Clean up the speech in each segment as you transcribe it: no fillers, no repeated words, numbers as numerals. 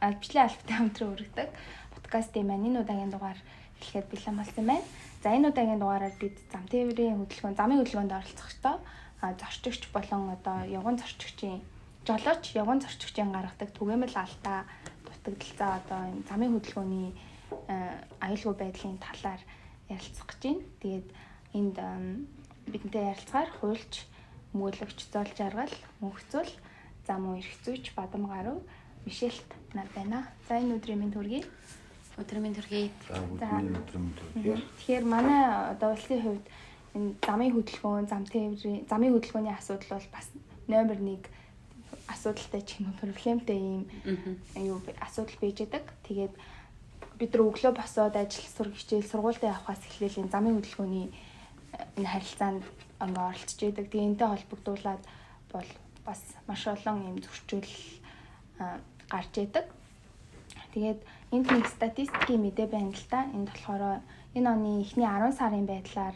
албачлалын албатай хамтран өргөдөг подкастын маань энэ удаагийн дугаар эхлэхэд бэлэн болсон байна. За, энэ удаагийн дугаараар бид зам тээврийн хөдөлгөөн, замын хөдөлгөөнд оролцохдоо зорчигч болон одоо явган зорчигчийн жолооч, явган зорчигчийн гаргадаг түгээмэл алдаа, дутагдал, за одоо энэ замын хөдөлгөөний аюулгүй байдлын талаар ярилцах гэж байна. Тэгээд энд бидэнтэй ярилцахаар хуульч, өмгөөлөгч Зол Жаргал, Мөнхцөл, за мөн эрх зүйч Бадам гаруй Мишелт нар байна. За, энэ өдрийн мэнд хүргэе. Өдрийн мэнд хүргэе. За, өдрийн мэнд хүргэе. Тэгэхээр манай одоо улсын хувьд энэ замын хөдөлгөөн, зам тээврийн замын хөдөлгөөний асуудал бол бас номер 1 асуудалтай ч юм уу, проблемтэй ийм юу асуудал байж байдаг. Тэгээд бид нар өглөө босоод ажил, сург, хичээл, сургуультай явхаас эхлээл энэ замын хөдөлгөөний энэ харилцаанд ингээ оролцож байдаг. Тэгээ энэтэй холбогдуулаад бол бас маш олон юм зөрчил гарч идэг. Тэгээд энд нэг статистикийн мэдээ байна л да. Энд болохоор энэ оны эхний 10 сарын байдлаар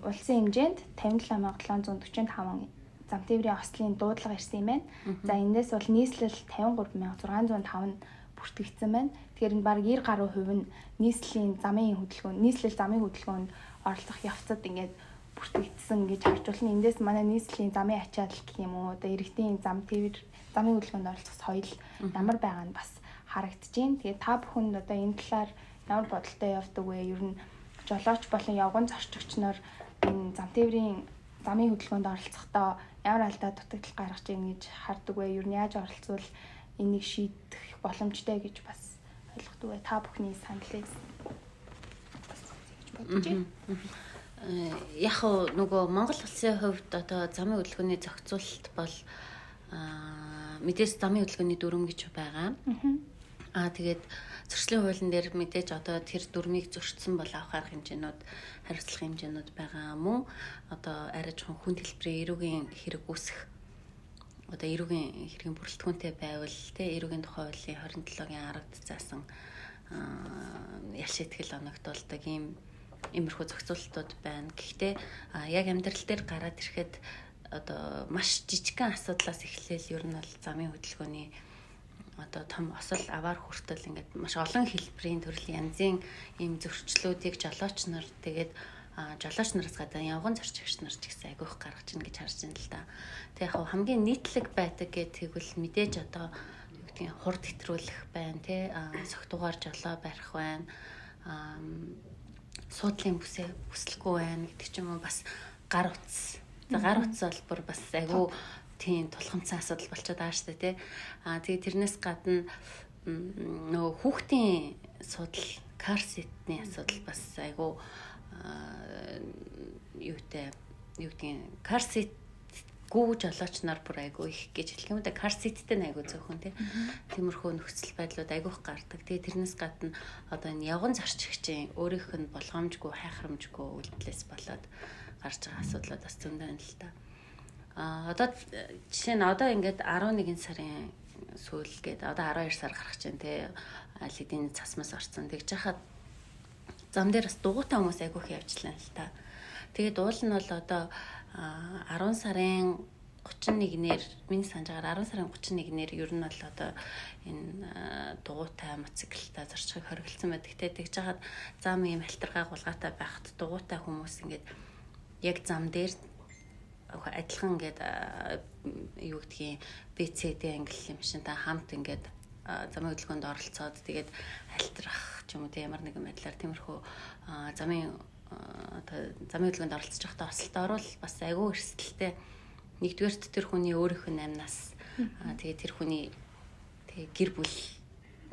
улсын хэмжээнд 57,745 зам тээврийн ослын дуудлага ирсэн юм байна. За, эндээс бол нийслэл 53,605 бүртгэгдсэн байна. Тэгэхээр энэ бараг 90 гаруй хувь нь нийслэлийн замын хөдөлгөөн, нийслэл замын хөдөлгөөнд оролцох явцад ингээд бүртгэгдсэн гэж харж байна. Эндээс манай нийслэлийн замын ачаал гэх юм уу, одоо иргэдийн зам тээвэр, замын хөдөлгөөнд оролцох соёл ямар байгаа нь бас харагдаж байна. Тэгээд та бүхэнд одоо энэ талаар ямар бодолтой явдаг вэ? Ер нь жолооч болон явган зорчигч нар энэ зам тээврийн замын хөдөлгөөнд оролцохдоо ямар алдаа дутагдал гаргаж ийн гэж хардаг вэ? Ер нь яаж оролцвол энийг шийдэх боломжтой гэж бас ойлгодог вэ? Та бүхний саналыг бас гэж бодож байна. Яг нөгөө Монгол улсын хувьд одоо замын хөдөлгөөний зохицуулалт бол мэдээж замын хөдөлгөөний дүрм гэж байгаа. Тэгээд зөрчлийн хуулийн дээр мэдээж одоо тэр дүрмийг зөрчсөн бол авах арга хэмжээнүүд, хариуцлагын хэмжээнүүд байгаа. Мөн одоо арай жоохон хүн дэлбэрийн эрүүгийн хэрэг үүсэх, одоо эрүүгийн хэргийн бүрэлдэхүүнтэй байвал тэ эрүүгийн тухай хуулийн 27-гийн 10-д заасан ял шийтгэл оногдуулдаг ийм иймэрхүү зохицуултууд байна. Гэхдээ яг амьдрал дээр гараад ирэхэд одоо маш жижигхэн асуудлаас эхлээл ер нь бол замын хөдөлгөөний одоо том осол аваар хүртэл ингээд маш олон хэлбэрийн төрөл янзын ийм зөрчлүүдийг жолооч нар, тэгээд жолооч нараас гадна явган зорчигч нар ч гэсэн айгүйх гаргаж ийн гэж харж байна л да. Тэг яг хамгийн нийтлэг байдаг гэх тэгвэл мэдээж одоо юу гэдгийг хурд хэтрүүлэх байна тий, согтуугаар жолоо барих байна, суудлын бүсээ бүслэхгүй байна гэдэг ч юм уу, бас гар утас. За, гар утас бол бүр бас айгүй тийм тулхамдсан асуудал болчиход байгаа шүү дээ тий. Тэгээд тэрнээс гадна нөгөө хүүхдийн судал, car seat-ний асуудал бас айгүй юутай, юу гэдгийг, car seat гүү жолооч нар бүр айгүй их гэж хэлэх юм да. Car seat-тэй нь айгүй зөөхөн тий. Тиймэрхүү нөхцөл байдлууд айгүйх гардаг. Тэгээ тэрнээс гадна одоо энэ явган зорчигчийн өөрийнх нь болгоомжгүй, хайхрамжгүй үйлдэлээс болоод гарч байгаа асуудлууд бас зөндөө байна л та. Одоо жишээ нь одоо ингээд 11 сарын сүүл гээд одоо 12 сар гарах чинь тий, аль хэдийн цасмаас орцсон. Тэгж яхад зам дээр бас дугуйтай хүмүүс айгүйх явжлаа л та. Тэгээд уул нь бол одоо 10 сарын 31-нэр, миний санаж байгаагаар 10 сарын 31-нэр ер нь бол одоо энэ дугуйтай мотоциклтай зорчихыг хориглосон байдаг. Тэгж жахад зам ийм халтаргаа гулгаатай байхад дугуйтай хүмүүс ингээд яг зам дээр адилхан ингээд юу гэдгийг BCD англи юм шиг та хамт ингээд замын хөдөлгөөнд оролцоод тэгээд хальтрах ч юм уу тийм ямар нэгэн байдлаар тиймэрхүү замын одоо замын хөдөлгөөнд оролцож байхдаа осолд орвол бас айгүй эрсдэлтэй. Нэгдүгээрт тэр хүний өөрийнх нь амнаас, тэгээд тэр хүний тэгээ гэр бүл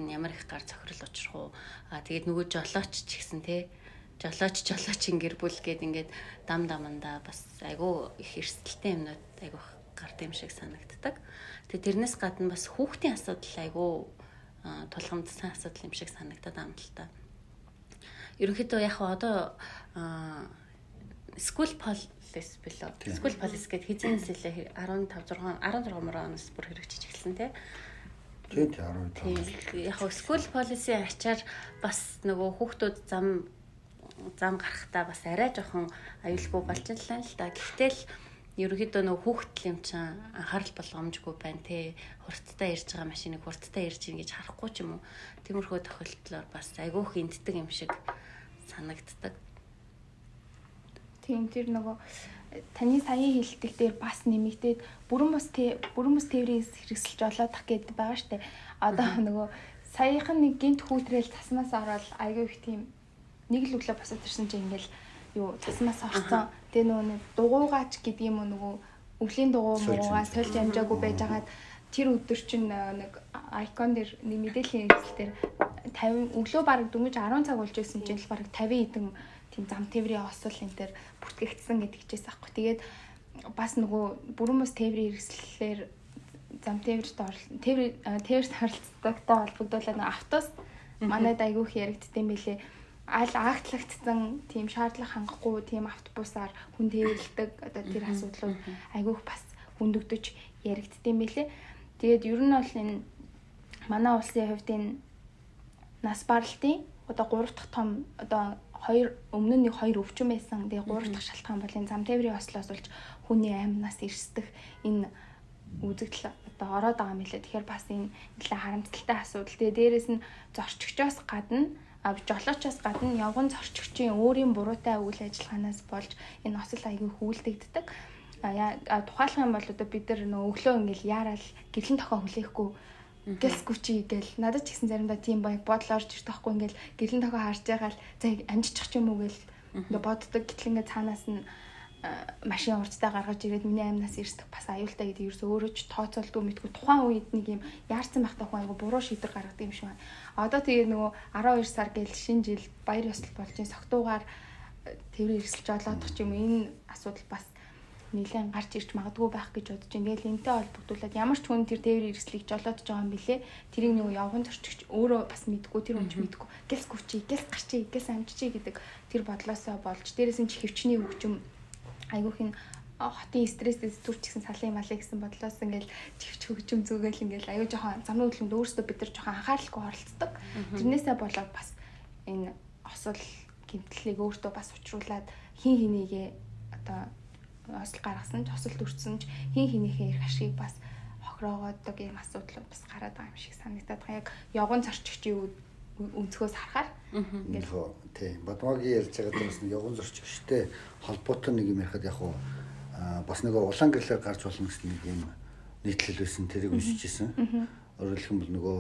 ямар их гар цохирол учрах уу, тэгээд нөгөө жолооч ч гэсэн тий, жолооч, жолоочийн гэр бүл гээд ингээд дам дамандаа бас айгүй их эрсдэлтэй юмнууд айгүй гард юм шиг санагддаг. Тэгээ тэрнээс гадна бас хүүхдийн асуудал айгүй тулгамдсан асуудал юм шиг санагдаад байна л та. Ерөнхийдөө яг одоо school police билүү? School police гэдэг хэзээ нэлээ 15 6 16 мөр оноос бүр хэрэгжиж эхэлсэн тий. Тийм, 15. Яг school policy-ийн ачаар бас нөгөө хүүхдүүд зам зам гарахтаа бас арай жоохон аюулгүй болж лээ л да. Гэхдээ л Ерөнхийдөө нөгөө хүүхдэл юм чинь анхаарал болгоомжгүй байна те. Хурдтай ирж байгаа машиныг хурдтай ирж ийн гэж харахгүй ч юм уу. Тиймэрхүү тохиолдлоор бас айгүйх энддэг юм шиг санагддаг. Тийм, тэр нөгөө таны саяын хэлдэг дээр бас нэмэгдээд бүрэн бус тээврийн хэрэгсэлж олоодах гэдэг байгаа штэ. Одоо нөгөө саяхан нэг гинт хүүтрээл цасмаас ороод айгүй их тийм нэг л өглөө босоод ирсэн чинь ингээл юу цасмаас орсон. Тэгээ нөгөө нэг дугуугаач гэдэг юм уу, нөгөө өвлийн дугуй муугаа сольж амжаагүй байжгаад тэр өдөр чинь нэг айкон дээр нэг мэдээллийн хэрэгсэл дээр 50 өглөө бараг дөнгөж 10 цаг болж байсан чинь л бараг 50 хэдэн тийм зам тээврийн осол энэ төр бүртгэгдсэн гэдэг хичээс аахгүй. Тэгээд бас нөгөө бүрэн бус тээврийн хэрэгслэлээр зам тээвэрт тээвэрт оролцдогтой холбогдуулаад нөгөө автобус манайд айгүй их яригддсан байлээ. Аль актлагдсан тийм шаардлага хангахгүй тийм автобусаар хүн тээвэрлдэг одоо тэр асуудлууд айгүй их бас хөндөгдөж яригддсан байлээ. Тэгээд ер нь бол энэ манай улсын хувьд энэ нас баралтын одоо 3 дахь том одоо хоёр өмнө нь нэг хоёр өвчин байсан. Тэгээ 3 дахь шалтгаан бол энэ зам тээврийн ослоос болж хүний амьнаас эрсдэх энэ үзэгдэл одоо ороод байгаа юм лээ. Тэгэхээр бас энэ нэлээд харамсалтай асуудал. Тэгээ дээрэс нь зорчигчоос гадна жолоочоос гадна явган зорчигчийн өөрийн буруутай үйл ажиллагаанаас болж энэ осол аягүй хүүлдэгддэг. Тухайлах юм бол одоо бид нар нөө өглөө ингээл яараал гэрлэн тохион хүлээхгүй гэлсгүй чи гэл надад ч гэсэн заримдаа тийм баг бодол орж ирдэг байхгүй, ингээл гэрлэн тохион харж байгаа л за амжичих ч юм уу гэл ингээ боддог. Гэтэл ингээ цаанаас нь машин урдтай гаргаж ирээд миний амнаас эрсдэх бас аюултай гэдэг ерөөсөө өөрөө ч тооцоолдгүй мэдгүй тухайн үед нэг юм яарсан байхдаа хүн айгу буруу шийдвэр гаргадаг юм шиг байна. Одоо тэгээ нөгөө 12 сар гэл шинэ жил баяр ёслол болж ин согтуугаар тээврийн эрсэлж олоодох ч юм энэ асуудал бас нэлээд гарч ирж магадгүй байх гэж бодож байна. Тэгэл энтэй холбогдуулаад ямар ч хүн тэр тээврийн эрсдлийг жолоодож байгаа юм бэлээ. Тэрийг нөгөө явган зорчигч өөрөө бас мэдгүй, тэр хүн ч мэдгүй. Гэлс гүчи, гэлс гарчи, гэлс амжичи гэдэг тэр бодлоосоо болж дээрээс нь хөвчний хөгжим айгүйх нь хотын стрессээс төрч гисэн салын малыг гэсэн бодлоос ингээл чихвч хөгжим зүгээл ингээл аюу жоохон замын хөдөлгөөнд өөрсдөө бид нар жоохон анхааралгүй оролцдог. Тэрнээсээ болоод бас энэ осол гэмтлийг өөртөө бас учруулад хин хинийгээ одоо осол гаргасан ч осолд өртсөн ч хин хинийхээ эрх ашгийг бас хохироогоодог юм асуудлууд бас гараад байгаа юм шиг санагдаад байгаа. Яг явган зорчигчийн өнцгөөс харахаар ингээл тий Бадмагийн ярьж байгаа дээрс нь явган зорчигчтэй холбоотой нэг юм ярихад яг уу бас нөгөө улаан гэрлээр гарч болно гэсэн нэг юм нийтлэл байсан, тэрийг уншиж исэн. Өөрөөр хэлэх юм бол нөгөө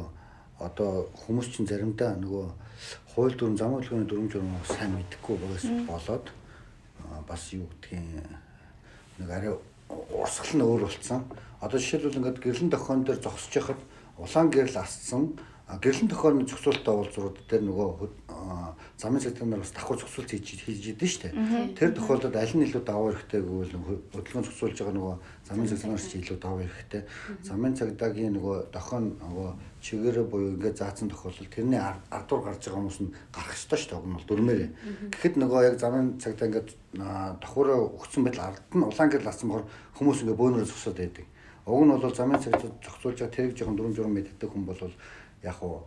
одоо хүмүүс чинь заримдаа нөгөө хууль дүрм, замын хөдөлгөөний дүрм журмыг сайн мэдэхгүй байгаас болоод бас юу гэдгийг нэг арай урсгал нь өөр болцсон. Одоо жишээлбэл ингээд гэрлэн тохион дээр зогсож байхад улаан гэрэл асцсан. Гэрлэн тохион зохицуулттай уулзрууд дээр нөгөө замын цагдаа нар бас давхар зохицуулт хийж идэв шүү дээ. Тэр тохиолдолд аль нь илүү давуу хэрэгтэй гэвэл хөдөлгөөн зохицуулж байгаа нөгөө замын цагдаа нар ч илүү давуу хэрэгтэй. Замын цагдаагийн нөгөө тохион нөгөө чигээрээ буюу ингээд заасан тохиолдолд тэрний ардуур гарч байгаа хүмүүс нь гарах ёстой шүү дээ. Уг нь бол дүрмээрээ. Тэгэхэд нөгөө яг замын цагдаа ингээд давхараа өгсөн байтал ард нь улаан гэрэл ассан бохор хүмүүс ингээд бөөнөрөө зогсоод байдаг. Уг нь бол замын цагдаа зохицуулж байгаа тэрийг жоохон дүрм журм мэддэг хүн бол яг уу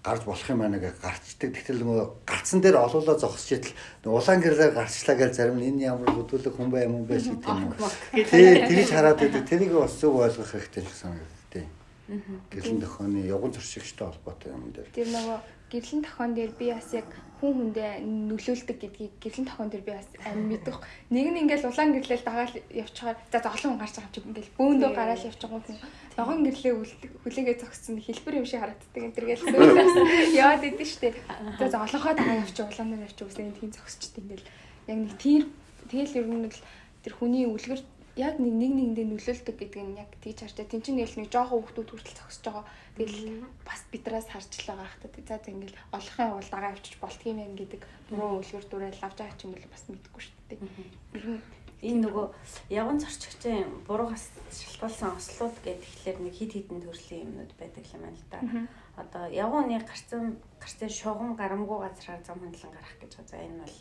гарч болох юм байна гэж гарчдаг. Тэгтэл нөгөө гарцсан дээр олуулаа зогсож итэл улаан гэрлээр гарчлаа гэж зарим нь энэ ямар хөдөлгөх хүн бай юм бэ шиг тийм үү. Тий, тэгж хараад байдаг. Тэрийг бас зөв ойлгох хэрэгтэй шиг санагдав тий. Гэрлэн тохионы явган зорчигчтой холбоотой юм дээр. Тэр нөгөө гэрлэн тохион дээр би бас яг хүн хүндээ нөлөөлдөг гэдгийг гэрлэн тохион дээр би бас амь мэдэх. Нэг нь ингээл улаан гэрлэл дагаал явчихаар за олон хүн гарч байгаа юм чи ингээл бөөндөө гараал явчих гоо хүн. Ногоон гэрлээ хүлээгээ зогссон хэлбэр юм шиг харагддаг энэ төр гээл сүүлээс яваад идэв штэ. За олонхоо дагаа явчих улаанаар явчих үсэн энэ тийм зогсчт ингээл яг нэг тийм тэгэл ер нь л тэр хүний үлгэр яг нэг нэгэндээ нөлөөлдөг гэдэг нь яг тийж харчаа. Тин чинь нэг жоохон хүүхдүүд хүртэл зогсож байгаа. Тэгэл бас бидраас харж л байгаа хта. За за ингээл олохын явал дагаа авчиж болтгийм юм гэдэг буруу үлгэр дуурайл авч байгаа ч юм бол бас мэдэхгүй шүү дээ. Ер нь энэ нөгөө явган зорчигчийн буруугаас шалтгаалсан ослууд гэдэг тэгэхээр нэг хид хідэн төрлийн юмнууд байдаг юм байна л да. Одоо явган үний гарцсан шугам гарамгүй газраар зам хөндлөн гарах гэж байгаа. За энэ бол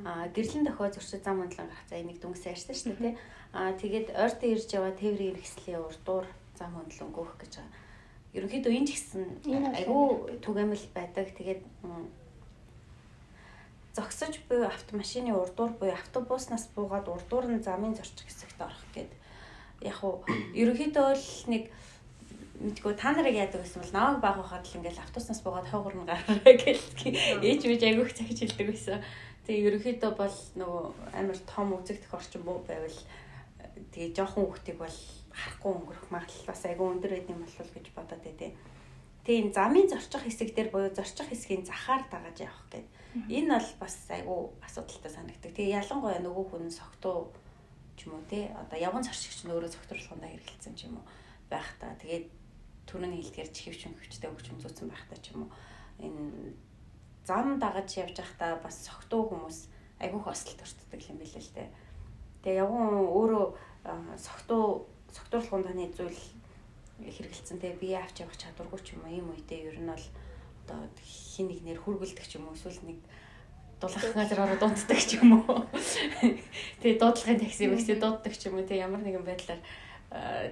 А гэрлэн дохио зөрчиж зам хөндлөн гарах. За энийг дүнсээ ярьсан шүү дээ тий. А тэгээд ойртон ирж яваа тээврийн хэрэгслийн урдуур зам хөндлөн гөөх гэж байгаа. Ерөнхийдөө энэ ч гэсэн айгүй түгээмэл байдаг. Тэгээд Зогсож буй автомашины урдуур буюу автобуснаас буугаад урдуур нь замын зорчих хэсэгт орох гээд. Яг уу ерөнхийдөө л нэг мэдгүй та нарыг яадаг гэсэн бол намайг баг байхад л ингээл автобуснаас буугаад хойгоор нь гараарай гэл ээж мэж айгүйх цагч хэлдэг байсан. Тэгээ ерөнхийдөө бол нөгөө амар том үзэгдэх орчин буу байвал тэгээ жоохон хүүхдийг бол харахгүй өнгөрөх магадлал бас айгүй өндөр байд юм болов гэж бодоод байдیں۔ Тэгээ энэ замын зорчих хэсэг дээр буюу зорчих хэсгийн захаар дагаж явах гээд. Энэ бол бас айгүй асуудалтай санагддаг. Тэгээ ялангуяа нөгөө хүн согтуу ч юм уу те одоо явган зорчигч нь өөрөө согтууруулгандаа хэрэгэлсэн ч юм уу байх та. Тэгээд түрүүний хэлдгээр чихвч хөвчтэй хөгжим зүүцэн байх та ч юм уу. Энэ зам дагаж явж байхдаа бас согтуу хүмүүс айгүйх осолт өртдөг юм билээ л дээ. Тэгээ явган өөрөө согтуу согтууруулгын таны зүйл хэрэгэлсэн те бие авч явах чадваргүй ч юм уу ийм үедээ ер нь бол одоо хин нэгнэр хүргэлдэг ч юм уу эсвэл нэг дулаах газар ороод унтдаг ч юм уу. Тэгээ дуудлагын такси мэкси дууддаг ч юм уу те ямар нэгэн байдлаар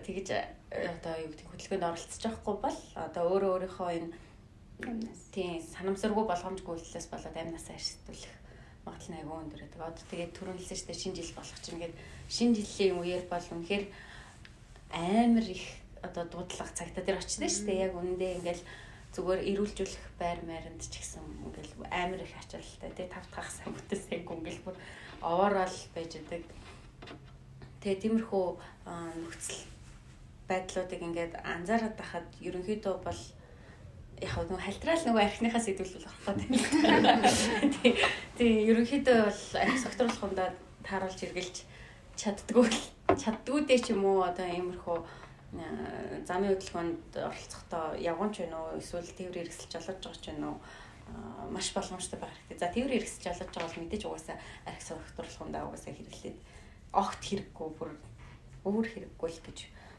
тэгэж одоо юу гэдэг хөдөлгөөнд оролцож байхгүй бол одоо өөрөө өөрийнхөө энэ тийм санамсаргүй болгоомжгүй үйлдэлээс болоод амнасаа эрсдүүлэх магадлал нь айгүй өндөр байдаг. Одоо тэгээд түрүүн хэлсэн шүү дээ шинэ жил болох чинь ингээд шинэ жилийн үеэр бол үнэхээр амар их одоо дуудлага цагтаа дээр очсон шүү дээ. Яг үнэндээ ингээл зүгээр эрүүлжүүлэх байр майранд ч гэсэн ингээл амар их ачаалалтай тий тав дахь сайн бүтэн сайн ингээл бүр овоорол байж идэг. Тэгээ тиймэрхүү нөхцөл байдлуудыг ингээд анзаараад байхад ерөнхийдөө бол яг нөгөө халтраал нөгөө архиныхаас идэвхтэй болох гэдэг. Тий ерөнхийдөө бол арх согтруулахундаа тааруулж эргэлж чаддгүй чаддгүй дээ ч юм уу одоо иймэрхүү замын хөдөлгөөнд оролцохдоо явган ч байна уу эсвэл тээвэр хэрэгсэлж жолоож байгаа ч байна уу маш боломжтой байх хэрэгтэй. За тээвэр хэрэгсэлж жолоож байгаа бол мэдээж угаасаа арх согтруулахундаа угаасаа хэрэглээд огт хэрэггүй бүр өөр хэрэггүй л гэж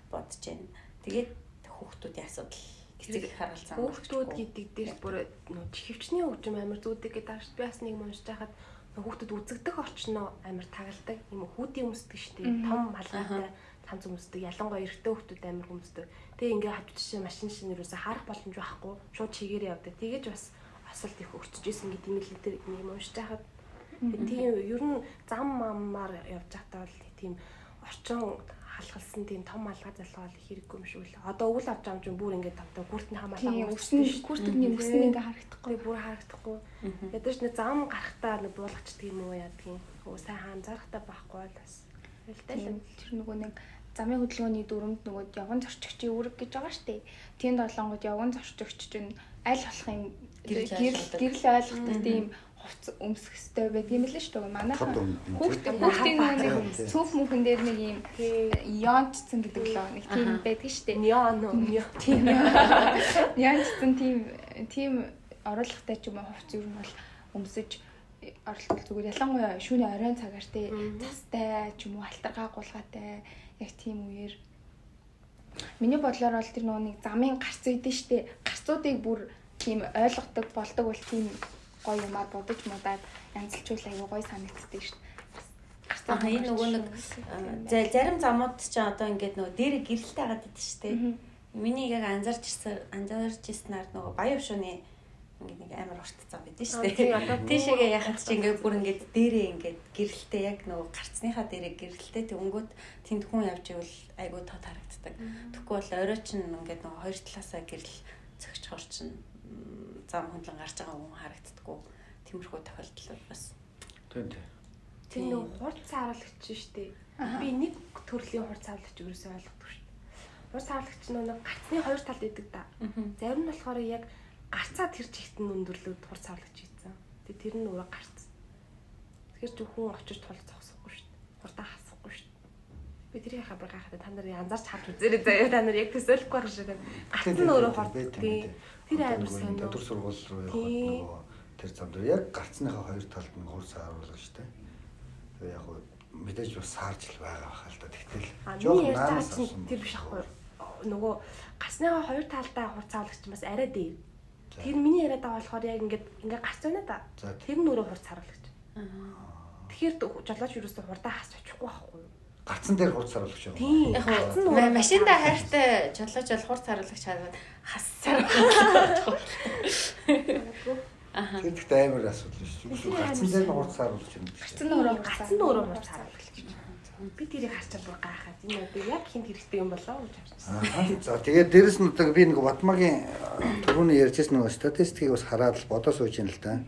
бодож байна. Тэгээд хүүхдүүдийн асуудал эцэг их харгалзан хүүхдүүд гэдэг дээр бүр нөө чихвчний хөгжим амар зүүдэг гэдэг ааш би бас нэг юм уншиж байхад хүүхдүүд үзэгдэх орчноо амар тагалдаг юм хүүтийн өмсдөг шүү дээ. Том малгайтай ганц өмсдөг. Ялангуяа эрэгтэй хүүхдүүд амар өмсдөг. Тэгээ ингээ хавч жишээ машин шинэ юусаа харах боломж байхгүй. Шууд чигээр явдаг. Тэгэж бас осолт их өрчөж исэн гэдэг юм л тэр нэг юм уншиж байхад тийм ер нь зам мамаар явж байхдаа бол тийм орчин халахалсан тийм том малгай залгаа бол хэрэггүй юм шиг л. Одоо өвөл авч байгаа юм чинь бүр ингээд тавтай гүртний хамаалаа өсөн гүртний өсөн ингээ харагдахгүй бүр харагдахгүй. Ядаж нэг зам гарахтаа нэг буулгачдаг юм уу яадгийн. Өө сайн анзаарахтаа байхгүй бол бас. Хэлтэй л тэр нөгөө нэг замын хөдөлгөөний дүрмэнд нөгөө явган зорчигчийн үүрэг гэж байгаа штэ. Тэнд болонгод явган зорчигч чинь аль болох юм гэрэл ойлгохдаг тийм хувц өмсөх ёстой байдаг юм лээ шүү дээ. Манайхан хүүхдийн нэг цөөх мөнхөн дээр нэг юм ёончсон гэдэг лөө нэг тийм байдаг шүү дээ. Неон тийм ёончсон тийм оруулахтай ч юм уу хувц ер нь бол өмсөж оролцол зүгээр ялангуяа шүүний оройн цагаар те цастай ч юм уу алтаргаа гулгаатай яг тийм үеэр миний бодлоор бол тэр нөгөө нэг замын гарц үйдэн шүү дээ. Гарцуудыг бүр тийм ойлгодог болдог бол тийм гоё юмар бодож муудаад янзлчул аягүй гоё санагддаг шүү дээ. Аа энэ нөгөө нэг зарим замууд ч одоо ингээд нөгөө дээр гэрэлтэй хагаад идэв шүү дээ. Миний яг анзаарч ирснээр нөгөө баян өвшөөний ингээд нэг амар урт зам байдэн шүү дээ. Тийшээгээ яхад чи ингээд бүр ингээд дээрээ ингээд гэрэлтэй яг нөгөө гарцныхаа дээрээ гэрэлтэй тэгэнгүүт тэнд хүн явж ивэл айгүй тод харагддаг. Тэгэхгүй бол орой чинь ингээд нөгөө хоёр талаасаа гэрэл цогцохор чинь зам хөндлөн гарч байгаа хүн харагддаггүй. Тиймэрхүү тохиолдлууд бас. Тийм тийм. Тэр нөгөө хурц сааруулагч шүү дээ. Би нэг төрлийн хурц сааруулагч ерөөсөө ойлгохгүй шүү дээ. Хурц сааруулагч нөгөө гарцны хоёр талд идэг да. Зарим нь болохоор яг гарцаа тэр чигт нь өндөрлөөд хурц сааруулагч хийсэн. Тэгээ тэр нь өөрөө гарц. Тэгэхээр чи хүн очиж тул зогсохгүй шүү дээ. Хурдаа хасахгүй шүү дээ. Би тэрийг хабар гайхаад та нар анзаарч харж үзээрэй заяа. Та нар яг төсөөлөхгүй байх шиг байна. Гарц нь өөрөө хурд. Тэр амар сайн. Өдөр сургууль руу явхад нөгөө тэр зам дээр яг гарцныхаа хоёр талд нь хурц сааруулга шүү дээ. Тэгээ яг мэдээж бас саарж л байгаа баха л да. Тэгтэл жоохон наанаас авсан. Тэр биш ахгүй. Нөгөө гарцныхаа хоёр талдаа хурц сааруулагч бас арай дээр. Тэр миний яриад байгаа болохоор яг ингээд ингээ гарц байна да. Тэр нь өөрөө хурц сааруулагч. Тэгэхээр жолооч юусоо хурдаа хасч очихгүй байхгүй юу? Гарцан дээр хурц сааруулагч юм. Яг машиндаа хайртай жолооч бол хурц сааруулагч хаад хассаар болох. Тэр ихтэй амар асуудал шүү дээ. Гарцсан дээр нь хурц сааруулж юм. Гарцсан өөрөө гарцсан өөрөө хурц сааруулж. Би тэрийг харчаад бүр гайхаад энэ одоо яг хинт хэрэгтэй юм болоо гэж харчихсан. За тэгээд дээрэс нь одоо би нэг Батмагийн түрүүний ярьжсэн нэг статистикийг бас хараад л бодоо сууж юм л да.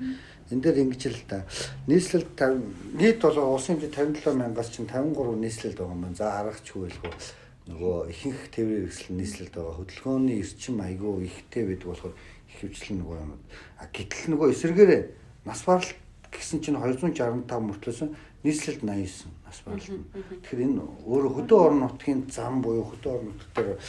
Энэ дээр ингэж л да. Нийслэл 50 нийт бол улсын хэмжээ 57 мянгаас чинь 53 нийслэлд байгаа юм байна. За аргач хөвөлгөө нөгөө ихэнх тээврийн хэрэгсэл нийслэлд байгаа. Хөдөлгөөний эрчим айгүй ихтэй байдаг болохоор ихэвчлэн нөгөө юм. А гэтэл нөгөө эсрэгээрээ нас баралт гэсэн чинь 265 мөртлөөсөн нийслэлд 89 нас баралт. Тэгэхээр энэ өөрөө хөдөө орон нутгийн зам буюу хөдөө орон нутг дээр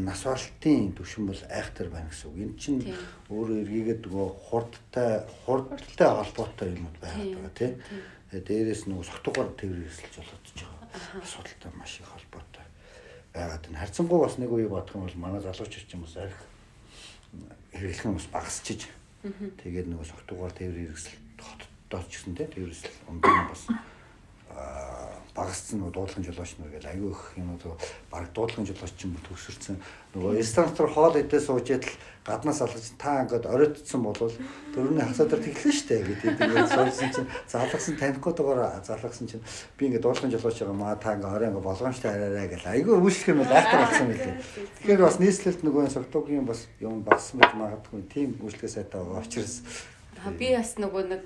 нас баралтын түвшин бол айхтар байна гэсэн үг. Энэ чинь өөрөө эргээгээд нөгөө хурдтай холбоотой юмуд байгаад байгаа тий. Тэгээ дээрээс нөгөө согтуугаар тээврийн хэрэгсэл жолоодож байгаа асуудалтай маш их холбоотой байгаад байна. Харьцангуй бас нэг үе бодох юм бол манай залуучууд ч юм бас арх хэрэглэх нь бас багасчиж. Тэгээд нөгөө согтуугаар тээврийн хэрэгсэл хотдоо ч гэсэн тий тээврийн хэрэгсэл өндөр нь бас багассан нөгөө дуудлагын жолооч нар гэл аюу их юм уу баг дуудлагын жолооч ч юм уу төгсөрсөн нөгөө ресторан дотор хоол идээ сууж идэл гаднаас алгаж та ингээд оройтцсон болвол дөрөвний хасаа дээр тэглэн штэ гэдэг ингээд суусан чинь залгасан танихгүй дугаар залгасан чинь би ингээд дуудлагын жолооч байгаа маа та ингээд орой ингээд болгоомжтой арайраа гэл аюу үйлчлэх юм бол айхтар болсон мөлий. Тэгэхээр бас нийслэлт нөгөө согтуугийн бас юм багассан байж магадгүй тийм үйлчлэгээ сайтай байгаа учраас би бас нөгөө нэг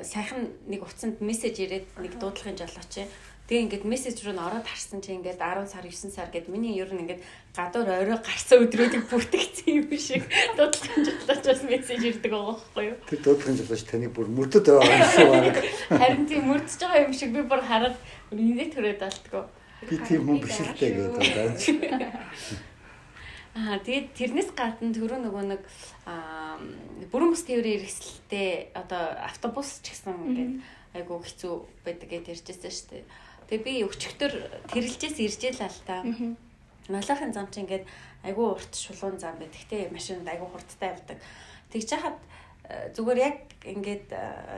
сайхан нэг утсанд мессеж ирээд нэг дуудлагын жолооч. Тэгээ ингээд мессеж руу н ороод харсан чинь ингээд 10 сар 9 сар гэд миний ер нь ингээд гадуур орой гарсан өдрүүдийг бүртгэцэн юм шиг дуудлагын жолоочоос мессеж ирдэг байгаа байхгүй юу? Тэр дуудлагын жолооч таныг бүр мөрдөд байгаа юм шиг баг. Харин тийм мөрдөж байгаа юм шиг би бүр хараад инээ төрөөд алдгүй. Би тийм хүн биш л дээ гэдэг байна. Аа тэгээд тэрнээс гадна түрүү нөгөө нэг бүрэн бус тээврийн хэрэгсэлтэй одоо автобус ч гэсэн ингээд айгүй хэцүү байдаг гэдээ ярьжсэн шүү дээ. Тэгээ би өчигдөр тэрэлжээс иржээ л ал та. Налахын зам чинь ингээд айгүй урт шулуун зам байдаг те машинд айгүй хурдтай явдаг. Тэгж хахад зүгээр яг ингээд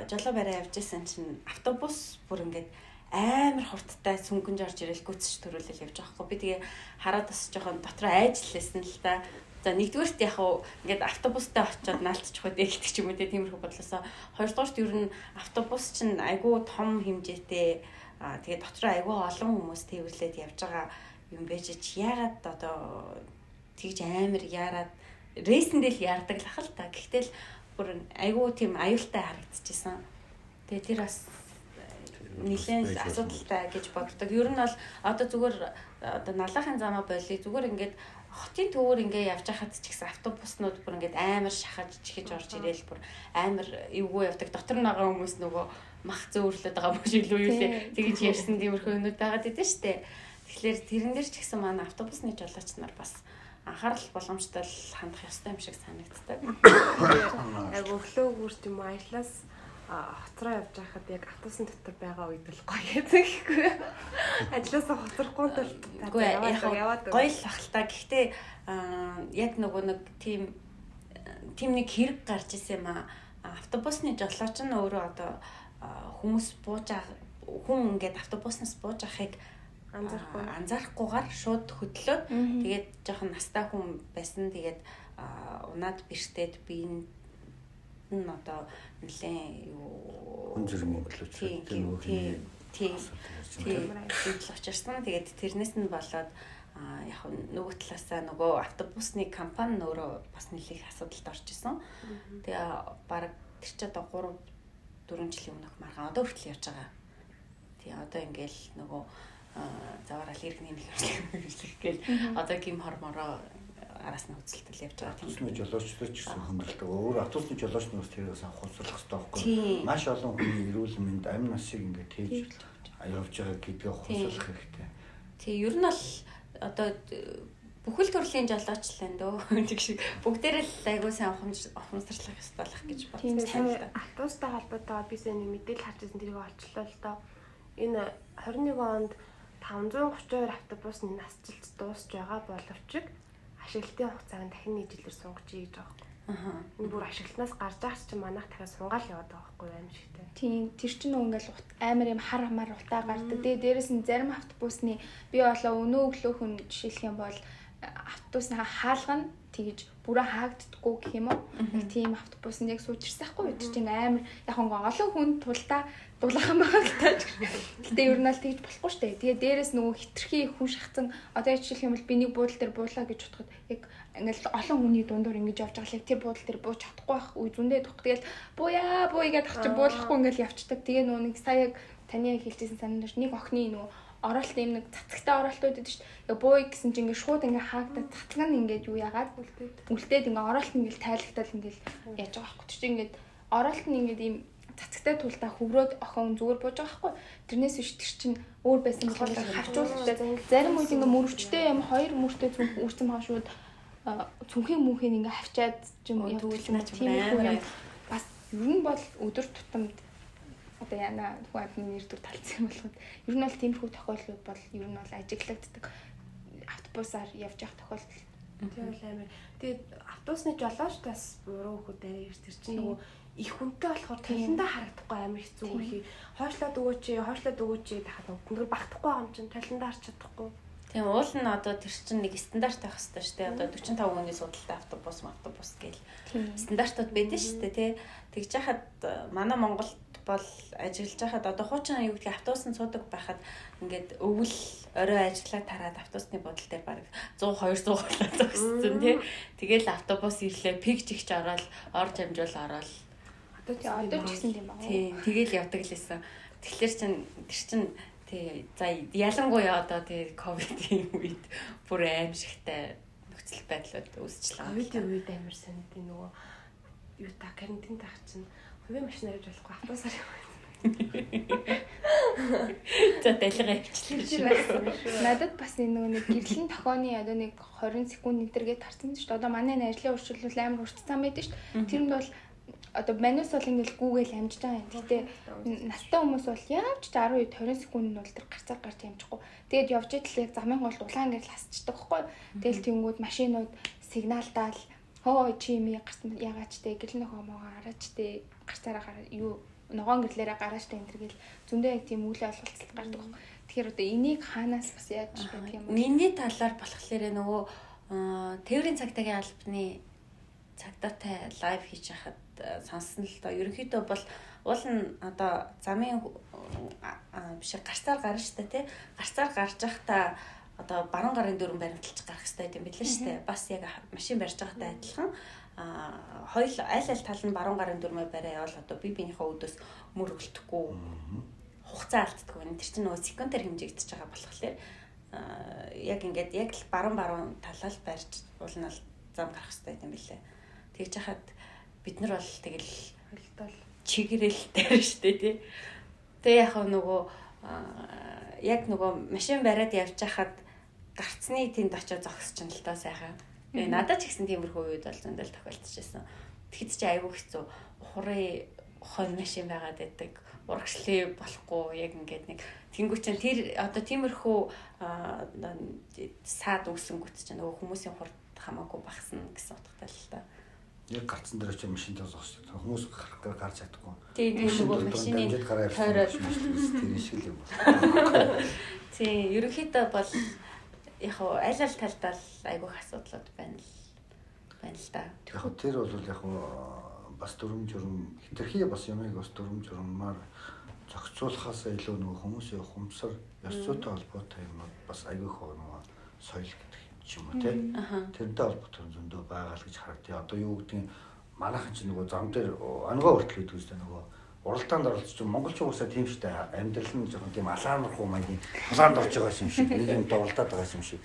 жолоо барай явж исэн чинь автобус бүр ингээд амар хурдтай сүнгэнж орж ирэл гүцэж төрүүлэл явж байгаа хгүй. Би тэгээ хараад бас жоохон дотроо айжлээсэн л та. За нэгдүгээрт яг уу ингээд автобустай очиод наалтчих үү гэдэг ч юм уу те тиймэрхүү бодлосоо. Хоёрдугаарт ер нь автобус чинь айгүй том хэмжээтэй тэгээ дотроо айгүй олон хүмүүс тээвэрлээд явж байгаа юм байж чи яагаад одоо тэгж амар яарад рейсэндээ л яардаг л ах л та. Гэхдээ л бүр айгүй тийм аюултай харагдчихсан. Тэгээ тэр бас нэлээд асуудалтай гэж боддог. Ер нь бол одоо зүгээр одоо налахын замаа болий зүгээр ингээд хотын төвөр ингээ явж байхад ч гэсэн автобуснууд бүр ингээд амар шахаж чихэж орж ирээл бүр амар эвгүй явдаг. Дотор нь байгаа хүмүүс нөгөө мах зөөвөрлөд байгаа юм шиг илүү юу лээ. Тэгэж ярьсан тиймэрхүү юмнууд байгаад идэв штэ. Тэгэхээр тэрэн дээр ч гэсэн манай автобусны жолооч нар бас анхаарал боломжтой л хандах ёстой юм шиг санагддаг. Яг өглөө гүрч юм ажлаас хоцроо явж байхад яг автобусын дотор байгаа үед л гоё гэсэн гэхгүй. Ажлаасаа хоцрохгүй тул яваад гоё л ах л та. Гэхдээ яг нөгөө нэг тийм нэг хэрэг гарч исэн юм аа. Автобусны жолооч нь өөрөө одоо хүмүүс бууж хүн ингээд автобуснаас бууж ахыг анзаарахгүйгээр шууд хөдлөөд тэгээд жоохон настай хүн байсан. Тэгээд унаад бэртээд би энэ нь одоо нэлээд юу хүн зэрэг мөнгөлөж тийм тийм учирсан. Тэгээд тэрнээс нь болоод яг нөгөө талаасаа нөгөө автобусны компани өөрөө бас нэлээх асуудалд орж исэн. Тэгээ бараг тэр чи одоо 3 4 жилийн өмнөх маргаан одоо хүртэл явж байгаа. Тэгээ одоо ингээл нөгөө заваарал иргэний нөхөрлөх гээл одоо гим хормороо араас нь хөцөлтөл явж байгаа. Автобусны жолоочдод ч гэсэн хөндрөлтэй. Өөр автобусны жолооч нар бас тэрийг санхүүжлах хэрэгтэй байхгүй. Маш олон хүний эрүүл мэнд, амь насыг ингээд тээж явж байгаа гэдгээ ухамсарлах хэрэгтэй. Тий, ер нь бол одоо бүхэл төрлийн жолооч л энэ дөө. Тэг шиг бүгдээрээ л айгүй сайн ухамсарлах ёстой болох гэж бодсон. Автобустай холбоотойгоор би сайн мэдээлэл харж байсан тэрийг олчлоо л доо. Энэ 21 онд 532 автобусны насжилт дуусч байгаа боловч ашиглалтын хугацааг нь дахин нэг жилээр сунгажээ гэж байгаа байхгүй. Энэ бүр ашиглалтнаас гарч байгаа чинь манайх дахиад сунгаал яваад байгаа байхгүй аим шигтэй. Тийм, тэр чинь нөгөө ингээл амар юм хар хамаар утаа гардаг. Тэгээ дээрэс нь зарим автобусны би болоо өнөө өглөө хүн жишээлх юм бол автобусны хаалга нь тэгж бүрэн хаагддаггүй гэх юм уу. Яг тийм автобусанд яг сууж ирсэн хгүй. Тэр чинь амар яг ингээ олон хүн тулдаа дулаахан байгаа л тааж. Гэтэ ер нь аль тэгж болохгүй штэ. Тэгээ дээрэс нөгөө хитрхи хүн шахацсан одоо яг жишээлх юм бол би нэг буудлын дээр буулаа гэж бодоход яг ингээл олон хүний дундуур ингэж явж байгаа л яг тэр буудлын дээр бууж чадахгүй байх үе зөндөө дөх. Тэгэл бууя бууя гэдэх чи буулахгүй ингээл явцдаг. Тэгээ нөгөө нэг сая яг таны яг хэлжсэн санаанд нэг охины нөгөө оролт юм нэг цацагтай оролтууд гэдэг шүү дээ. Яг бууя гэсэн чинь ингээд шууд ингээд хаагдаад цацаг нь ингээд юу яагаад үлдээд ингээд оролт ингээд тайлагдал ингээд яаж байгаа байхгүй. Тэр чинь ингээд оролт нь ингээд ийм цацагтай тулдаа хөврөөд охин зүгээр бууж байгаа байхгүй. Тэрнээс биш тэр чинь өөр байсан бол хавчуултай. Зарим үед ингээд мөрөвчтэй юм хоёр мөртэй цүнх үрцэн байгаа шууд цүнхийн мөнхийг ингээд хавчаад юм явдаг юм тийм юм. Бас ер нь бол өдөр тутамд одоо яна хүн амьтны нэр төр талцсан юм болоход ер нь бол тиймэрхүү тохиолдлууд бол ер нь бол ажиглагддаг. Автобусаар явж явах тохиолдол. Тийм л амар. Тэгээд автобусны жолооч бас буруу хүүд арай ирс тэр чинь нөгөө их хүнтэй болохоор толондоо харагдахгүй амар хэцүү хий. Хойшлоод өгөөч, хойшлоод өгөөч гэхад нөгөө багтахгүй байгаа юм чинь толондоо харж чадахгүй. Тийм уул нь одоо тэр чинь нэг стандарт байх хэрэгтэй шүү дээ. Одоо 45 хүний судалтай автобус гэл стандартууд байдаг шүү дээ, тий. Тэгж яхад манай Монголд бол ажиллаж байхад одоо хуучин юу гэдгийг автобусанд суудаг байхад ингээд өвөл орой ажиллаа тараад автобусны бодол дээр бараг 100 200 болоо зогссон тий. Тэгэл автобус ирлээ пик чигч ороод орж амжуул ороод одоо ч гэсэн тийм байна. Тий, тэгэл явдаг л байсан. Тэгэхээр чин тэр чин тий за ялангуяа одоо тий ковидын үед бүр аимшигтай нөхцөл байдлууд үүсчихлээ. Ковидын үед амар сонд нөгөө юу та карантин таах чинь хувийн машинаар явж болохгүй автобусаар явах. За далигаа явчихлаа шүү. Надад бас энэ нөгөө нэг гэрлэн тохионы одоо нэг 20 секунд нэтэргээд тарсан шүү дээ. Одоо манай ажлын урьдчилал амар уртцсан байдаг шүү дээ. Тэрэнд бол одоо манус бол ингээл гүүгээл амжиж байгаа юм. Гэтэ настай хүмүүс бол явж 10 20 секунд нь бол тэр гарцаар гарч амжихгүй. Тэгээд явж идэл яг замын гол улаан гэрэл хасчдаг байхгүй. Тэгэл тэнгүүд машинууд сигналдаал хоо чи ми гарсан яагаач те гэрэл нөхөө моогоо хараач те гарцаараа гараа юу ногоон гэрлээрээ гараач те энэ төр гэл зөндөө яг тийм үйл ойлголцол гардаг байхгүй. Тэгэхээр одоо энийг хаанаас бас яаж байдаг юм бэ? Миний талаар болохоор нөгөө тээврийн цагдаагийн албаны цагдаатай лайв хийж хахад сонссон л доо. Ерөнхийдөө бол уул нь одоо замын биш гарцаар гарна штэ тий. Гарцаар гарч байхдаа одоо баруун гарын дөрвөн баримталж гарах хэрэгтэй юм билээ штэ. Бас яг машин барьж байгаатай адилхан хоёул аль аль тал нь баруун гарын дөрмөө бариа явал одоо бие биенийхээ үүдээс мөр өлтөхгүй хугацаа алддаггүй. Тэр чинь нөгөө секундээр хэмжигдэж байгаа болохоор яг ингээд яг л баруун баруун талаа л барьж уул нь зам гарах хэрэгтэй юм билээ. Тэгж хахад бид нар бол тэгэл холдол чигэрэл дээр штэ тий. Тэгээ яг нөгөө яг нөгөө машин бариад явж хахад гарцны тэнд очиод зогсчихно л доо сайхан. Тэгээ надад ч гэсэн тиймэрхүү үед бол зөндөл тохиолдчихсэн. Тэгэхэд чи айгүй хэцүү. Ухрын хонь машин байгаад байдаг. Урагшлын болохгүй яг ингээд нэг тэнгуү чинь тэр одоо тиймэрхүү саад үүсэнгүүт чинь нөгөө хүмүүсийн хурд хамаагүй багасна гэсэн утгатай л та. Яг гарцсан дээр очиж машинтай зогсож хүмүүс гарч чадахгүй. Тийм нөгөө машины тойроод тэр шиг л юм байна. Тийм ерөнхийдөө бол яг аль аль талдаа л айгүйх асуудлууд байна л да. Яг тэр бол яг бас дүрм журм хитрхи бас юмыг бас дүрм журмаар зохицуулахаас илүү нөгөө хүмүүсийн ухамсар ёс зүйтэй холбоотой юмнууд бас айгүйх нөгөө соёл гэдэг ч юм уу тий. Тэрнтэй холбоотой зөндөө байгаа л гэж харагдъя. Одоо юу гэдгийг манайхан ч нөгөө зам дээр ангоо хүртэл гэдэг үстэй нөгөө уралдаанд оролцож монголчууд уусаа тийм штэ амьдрал нь жоохон тийм алаанрах маягийн тулаанд орж байгаа юм шиг нэг юм дуралдаад байгаа юм шиг.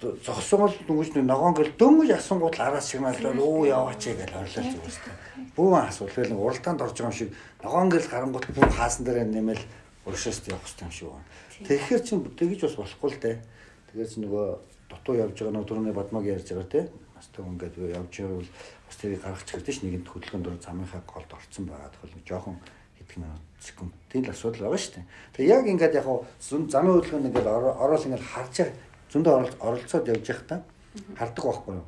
Зогсон бол дөнгөж нэг ногоон гэл дөнгөж асуунгууд л араас сигналдаад өө яваач гэж орлоо зүгээр штэ. Бүүн асуудал нэг уралдаанд орж байгаа юм шиг ногоон гэл гарангууд бүх хаасан дээр нэмэл урагшаас явах хэрэгтэй юм шиг байна. Тэгэхээр чин тэгж бас болохгүй л дээ. Тэгэхээр чи нөгөө дутуу явж байгаа нөгөө түрүүний Бадмаг ярьж байгаа тий. Настай хүн ингээд явж байвал бас тэрийг гаргачих хэрэгтэй ш нэгэнт хөдөлгөөнд дор замынхаа голд орцсон байгаа тохиол жоохон хэдхэн минут секундын л асуудал байгаа шүү дээ. Тэгээ яг ингээд яг замын хөдөлгөөнд ингээд ороод ингээд харж зөндөө оролцоод явж байхдаа хардаг байхгүй юу.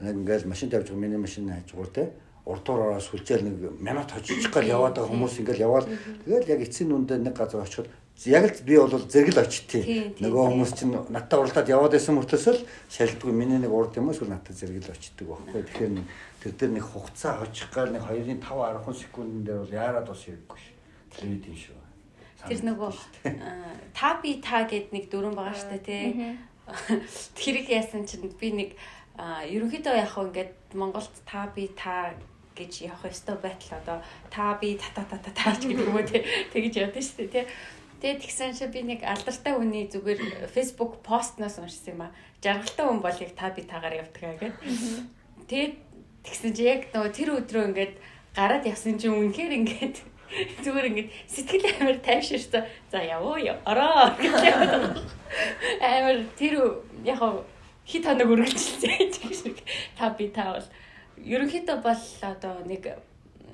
Нэг ингээд машин тавьж байгаа миний машины хажуугаар тий урдуур ороо сүлжээл нэг минут хожиж гал яваад байгаа хүмүүс ингээд яваал тэгэл яг эцсийн нүндээ нэг газар очиход Яг л би бол зэрэг л очтیں۔ Нөгөө хүмүүс чинь надтай уралдаад яваад байсан мөртлөөсөө л шалдгүй миний нэг урд юм уу эсвэл надтай зэрэг л очдөг байхгүй. Тэгэхээр нэг тэр дээр нэг хугацаа хожих гал нэг 2-ын 5 10 секундын дээр бол яарад бас хэрэггүй ш. Тэр юм шүү. Тэр нөгөө та би та гэд нэг дүрэн байгаа штэ тий. Тэрийг яасан чинь би нэг ерөнхийдөө яг хөө ингээд Монголд та би та гэж явах ёстой байтал одоо та би та та та та та ч гэдэг юм уу тий тэгж явдсан штэ тий. Тэгээд тэгсэн чинь би нэг алдартай хүний зүгээр Facebook постноос уншсан юм а. Жаргалтай хүн бол яг та би тагаар явдаг аа гэд. Тэгээд тэгсэн чинь яг нөгөө тэр өдрөө ингээд гараад явсан чинь үнэхээр ингээд зүгээр ингээд сэтгэл амар тайвширсан. За явуу ороо гэж яваад. Амар тэр яг хит хоног үргэлжилсэн гэх шиг та би та бол ерөнхийдөө бол одоо нэг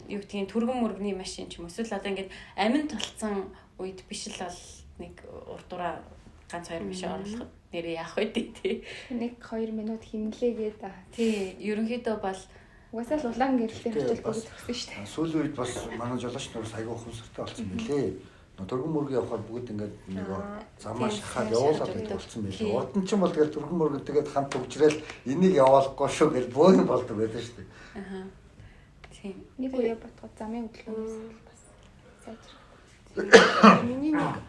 юу гэдгийг түргэн мөргөний машин ч юм эсвэл одоо ингээд амин тулцсан үед биш л бол нэг урдуура ганц хоёр машин оруулахад нэрээ яах вэ тий. 1-2 минут химнэлээгээд. Тий, ерөнхийдөө бол угаасаа л улаан гэрэлтэй хичээл бүгд төгсөн шүү дээ. Сүүлийн үед бас манай жолооч нар бас айгүй ухамсартай болсон билээ. Түргэн мөргөн явахаар бүгд ингээд нөгөө замаа шахаад явуулаад байдаг болсон билээ. Урд нь ч юм бол тэгэл түргэн мөргөн тэгээд хамт төгжрэл энийг явуулахгүй шүү гэж бөөн болдог байсан шүү дээ. Аа. Тийм. Нэг үе бодоход замын хөдөлгөөн бас сайжрах. Миний нэг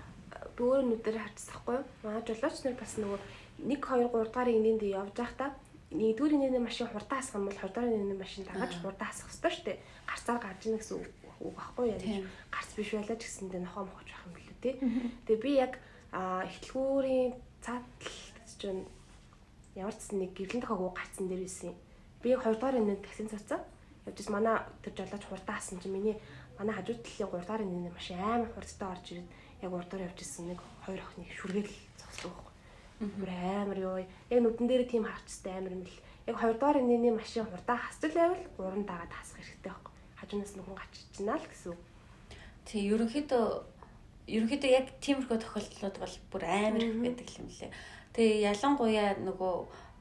би өөрөө нүдээр харчихсан хгүй юу? Манай жолооч нар бас нөгөө 1 2 3 дугаар ингээнд явж байхдаа нэгдүгээр ингээний машин хурдан хасах юм бол хоёрдугаар ингээний машин дагаж хурдан хасах ёстой шүү дээ. Гарцаар гарч ийн гэсэн үг байхгүй юу? Гарц биш байлаа ч гэсэндээ нохоо мохож байх юм билүү те. Тэгээ би яг ихтлгүүрийн цаатал чинь ямар ч нэг гэрлэн тохиог гарцсан дээр байсан юм. Би яг хоёрдугаар ингээнд таксинд сууцсан. Явж ирсэн манай тэр жолооч хурдан хассан чинь миний манай хажуу талын 3 дугаар ингээний машин амар хурдтай орж ирээд яг урдаар явж ирсэн нэг хоёр охиныг шүргээл зогсдог байхгүй. Бүр амар ёо. Яг нүдэн дээр тийм харцтай амар юм л. Яг 2 дугаар инээний машин хурдан хасчил байвал 3 дагаад хасах хэрэгтэй байхгүй. Хажуунаас нь хүн гаччихна л гэсэн үг. Тий, ерөнхийдөө яг тиймэрхүү тохиолдлууд бол бүр амар их байдаг юм лээ. Тэгээ ялангуяа нөгөө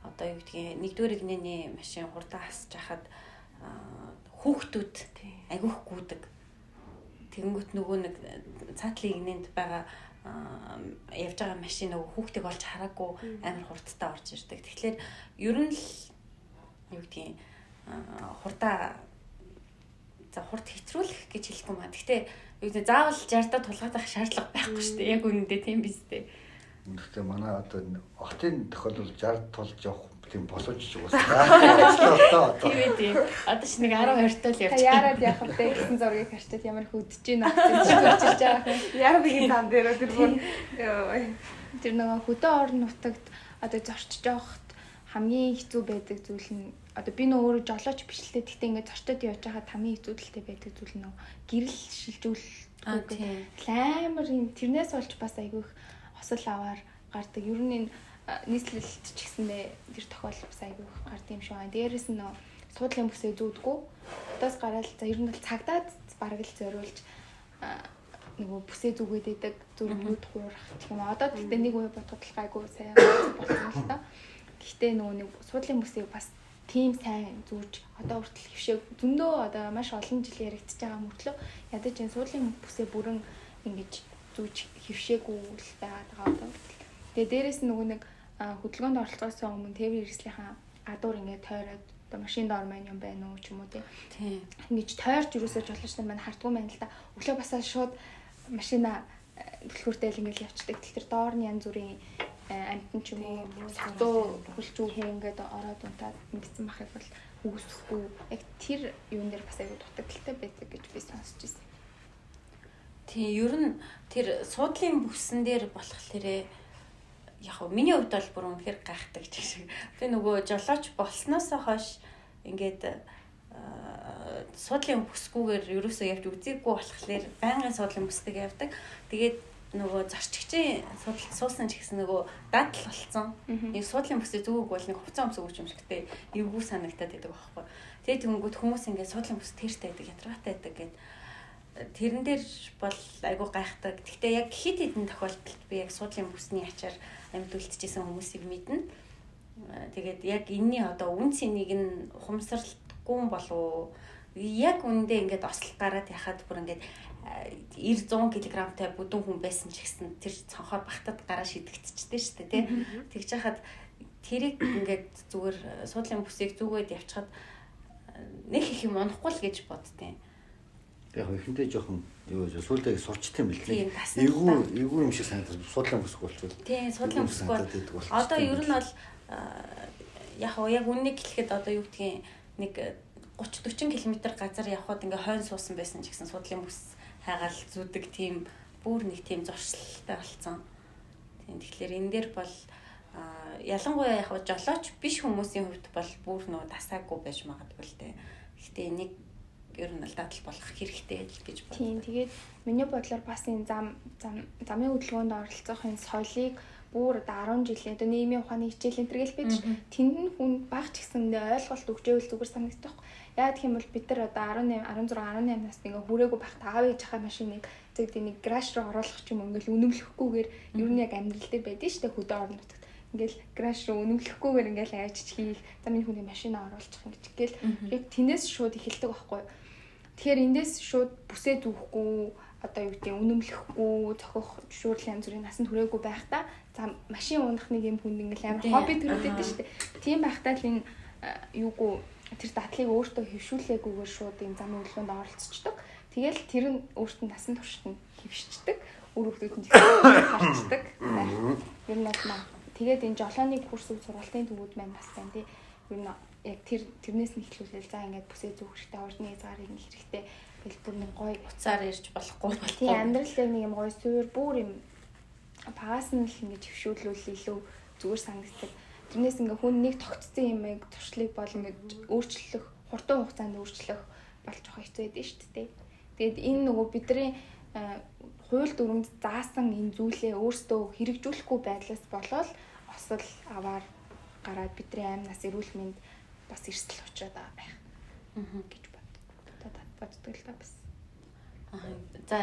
одоо юу гэдгийг нэгдүгээр инээний машин хурдан хасж хахад хүүхдүүд айгүйх гүдэг. Тэгэнгүүт нөгөө нэг цаатлын игнэнд байгаа явж байгаа машин нөгөө хүүхдийг олж хараагүй амар хурдтай орж ирдэг. Тэгэхээр ер нь л юу гэдгийг хурдаа за хурд хэтрүүлэх гэж хэлэхгүй маа. Гэхдээ юу гэдэг заавал 60-аа тулгаадах шаардлага байхгүй шүү дээ. Яг үнэндээ тийм биз дээ. Гэхдээ манай одоо хотын тохиолдол 60 тулж явах тийм боломж ч угаасаа. Тийм ээ. Одоо ч нэг 12 тал явж. Яарад явах вэ гэсэн зургийг харчаад ямар хөдөж гин огцож чирч байгаа юм. Яарадгийн зам дээр тэр бүр тэр нөгөө хөдөө орон нутагт одоо зорчиж явахт хамгийн хэцүү байдаг зүйл нь одоо би нөө өөрөө жолооч биш л дээ. Гэхдээ ингээд зорчоод явж байхад хамгийн хэцүүдэлтэй байдаг зүйл нь нөгөө гэрэл шилжүүлэлтгүй амар юм. Тэрнээс болж бас айгүй их осол аваар гардаг. Ер нь энэ нийслэлт ч гэсэндээ тэр тохиолдол бас айгүй их гард юм шиг байна. Дээрээс нь суудлын бүсээ зүүдгүй. Хотоос гараад за ер нь бол цагдаад бараг л зориулж нөгөө бүсээ зүгээд идэг, зөргүүд хуурах гэх юм. Одоо тэгтээ нэг үе бодоход л гайгүй сайн болсон л та. Гэхдээ нөгөө нэг суудлын бүсийг бас тийм сайн зүүж одоо хүртэл хөвшөө зөндөө одоо маш олон жил яригдчихэж байгаа мөртлөө ядаж энэ суудлын бүсээ бүрэн ингэж зүүж хөвшөөгүй л байгаад байгаа одоо. Тэгээ дээрээс нь нөгөө нэг хөдөлгөөнд оролцоосоо өмнө тээврийн хэрэгслийнхаа гадуур ингээд тойроод одоо машин доор маань юм байна уу ч юм уу тий. Ингэж тойрч юусоо жолооч нар маань хардггүй байна л да. Өглөө басаа шууд машина түлхүүртэй л ингээд явцдаг. Тэр доор нь янз бүрийн амтэн ч юм уу согтуу хөлчүү хүн ингээд ороод унтаад ингэсэн бахыг бол үүсэхгүй. Яг тэр юун дээр бас аягүй дутагдaltaй байдаг гэж би сонсч ирсэн. Тий, ер нь тэр суудлын бүсэн дээр болохоор яг хөө миний хувьд бол бүр үнэхээр гайхдаг ч шиг. Би нөгөө жолооч болсноос хойш ингээд суудлын бүсгүйгээр ерөөсөө явж үзээгүй болохоор байнгын суудлын бүсдэг явдаг. Тэгээд нөгөө зорчигчийн судалд суусан ч гэсэн нөгөө дадал болцсон. Нэг суудлын бүсээ зүгөөг бол нэг хувцас өмсөг юм шигтэй эвгүй санагдаад байдаг байхгүй. Тэгээд тэнгүүд хүмүүс ингээд суудлын бүс тэртэй байдаг, ядаргаатай байдаг гэд тэрэн дээр бол айгүй гайхдаг. Гэхдээ яг хит хитэн тохиолдолд би яг суудлын бүсний ачаар амьд үлдчихсэн хүмүүсийг мэднэ. Тэгээд яг энэний одоо үн цэнийг нь ухамсарлахгүй болов уу? Яг үндэ ингээд осол гараад яхад бүр ингээд 90 100 кг-тай бүдүүн хүн байсан ч гэсэн тэр цонхоор багтад гараа шидэгдчихтэй шүү дээ, тий. Тэгж яхад тэрийг ингээд зүгээр суудлын бүсийг зүгээд явчихад нэг их юм унахгүй л гэж боддیں۔ Яг эхэндээ жоохон юу гэж сүүлдээ сурчт юм бэл. Эвгүй эвгүй юм шиг санагдаж суудлын бүсгүй болчихвол. Тийм, суудлын бүсгүй. Одоо ер нь бол яг яг үннийг хэлэхэд одоо юу гэдгийг нэг 30 40 км газар явхад ингээ хойн суусан байсан ч гэсэн суудлын бүс хайгаал зүүдэг тийм бүр нэг тийм зуршилтай болсон. Тийм, тэгэхээр энэ дээр бол ялангуяа яг жолооч биш хүмүүсийн хувьд бол бүр нөө тасаагүй байж магадгүй л дээ. Гэхдээ энийг ер нь л дадал болох хэрэгтэй л гэж боддог. Тийм, тэгээд миний бодлоор бас энэ замын хөдөлгөөнд оролцох энэ соёлыг бүр одоо 10 жилийн одоо нийгмийн ухааны хичээл энэ төр гэл байж тэнд нь хүн баг ч гэсэн ойлголт өгчээвэл зүгээр санагдах. Яа гэх юм бол бид нар одоо 18, 16, 18 насны ингээ хүрээгүй байхад аав ээжийнхаа машиныг зөв нэг гараж руу оруулах ч юм ингээл үнэмлэхгүйгээр ер нь яг амьдрал дээр байдэн штэ хөдөө орон нутагт. Ингээл гараж руу үнэмлэхгүйгээр ингээл айчиж хийх, за миний хүний машинаа оруулчих ингэж ингээл яг тэнээс шууд эхэлдэг байхгүй. Тэгэхээр эндээс шууд бүсээ зүүхгүй, одоо юу гэдэг үнэмлэхгүй, зохих зөвшөөрөл янз бүрийн насанд хүрээгүй байхдаа за машин унах нэг юм хүнд ингээл амар хобби төрөд өгдөө штэ. Тийм байхдаа л энэ юугүй тэр дадлыг өөртөө хэвшүүлээгүйгээр шууд энэ замын хөдөлгөөнд оролцдог. Тэгэл тэр нь өөртөө насан туршид нь хэвшчихдэг. Үр хүүхдүүд нь харцдаг. Ер нь бол тэгээд энэ жолооны курс сургалтын төвүүд маань бас байна тий. Ер нь яг тэрнээс нь эхлүүлээл за ингээд бүсээ зүүх хэрэгтэй, ордны хязгаарыг нь хэрэгтэй гэл бүр нэг гоё уцаар ирж болохгүй болох. Тийм, амьдрал дээр нэг юм гоё суур бүр юм багаас нь л ингэж хөвшүүлвэл илүү зүгээр санагддаг. Тэрнээс ингээ хүн нэг тогтцсон юм туршлыг бол ингээд өөрчлөх, хурдан хугацаанд өөрчлөх бол жоохон хэцүү байдаг шүү дээ. Тэгээд энэ нөгөө бидний хууль дүрмэнд заасан энэ зүйлээ өөрсдөө хэрэгжүүлэхгүй байдлаас болоод осол аваар гараад бидний амнаас эрүүл мэнд бас эрсдэл учраад байгаа байх гэж боддог л да бас. За